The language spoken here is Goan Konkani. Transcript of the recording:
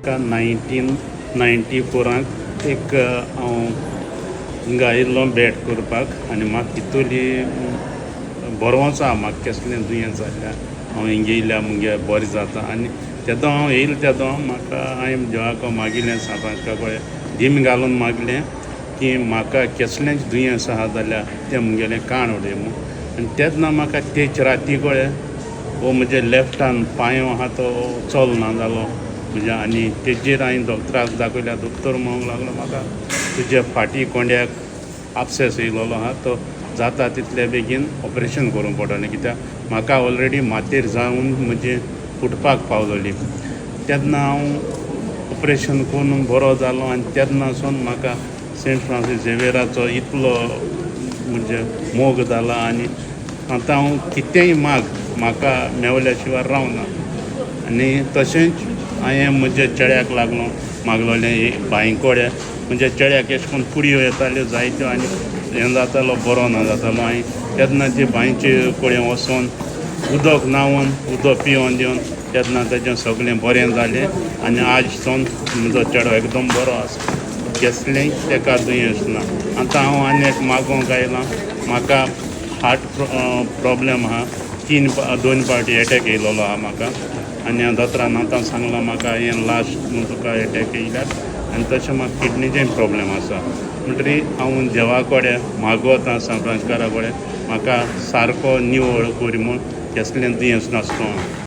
1994 एक हांव हिंगा आयिल्लो भेट करपाक आनी म्हाका इतली बरोच आहा. म्हाका केसलें दुयेंस जाल्ल्यार हांव हिंगा येयल्यार मुगे बरें जाता. आनी तेदो हांव येयलो तेदो म्हाका हांवें देवाक मागिल्लें, सांत फ्रांसिस्का कडेन दिमी घालून मागलें की म्हाका केसलेंच दुयेंस आहा जाल्यार तें मुगेलें काण उडय म्हूण. आनी तेन्ना म्हाका तेच राती कडेन हो म्हजे लेफ्टान पांयो आहा तो चलना जालो म्हज्या. आनी तेजेर हांवें दोतोराक दाखयल्यार दोतोर म्हणूंक लागलो म्हाका, तुज्या फाटी कोंड्याक आपसेस येयलेलो आहा, तो जाता तितले बेगीन ऑपरेशन करूंक पडटलें, कित्याक म्हाका ऑलरेडी मातेर जावन म्हजें फुटपाक पावलोली. तेन्ना हांव ऑपरेशन करून बरो जालो. आनी तेन्नासून म्हाका सेंट फ्रांसीस झेवियराचो इतलो म्हणजे मोग जाला आनी आतां हांव कितेंय माग, म्हाका मेवल्या शिवाय रावना. आनी तशेंच हांवें म्हज्या चेड्याक लागलो मागलोलें बांय कडेन. म्हज्या चेड्याक अशें करून पुडयो येताल्यो जायत्यो आनी हें जातालो, बरो ना जातालो. हांवें तेन्ना ते बांयचे कडेन वचोन उदक न्हांवन उदक पिवन दिवन तेन्ना तेजें सगळें बरें जालें. आनी आज सावन म्हजो चेडो एकदम बरो आसा, केसलेंय तेका दुयेंस ना. आतां हांव आनी एक मागोंक आयलां. म्हाका हार्ट प्रोब्लेम आहा. तीन दोन पावटी एटॅक येयलेलो आहा म्हाका. आनी दोतोरान आतां सांगलां म्हाका, हें लास्ट म्हूण तुका एटॅक येयल्यार. आनी तशें म्हाका किडनीचें प्रोब्लेम आसा. म्हणटरी हांव देवा कडेन मागोता, सांत फ्रांसिस्कारा कडेन, म्हाका सारको निवळ करी म्हूण, केसलें दुयेंस नासतना.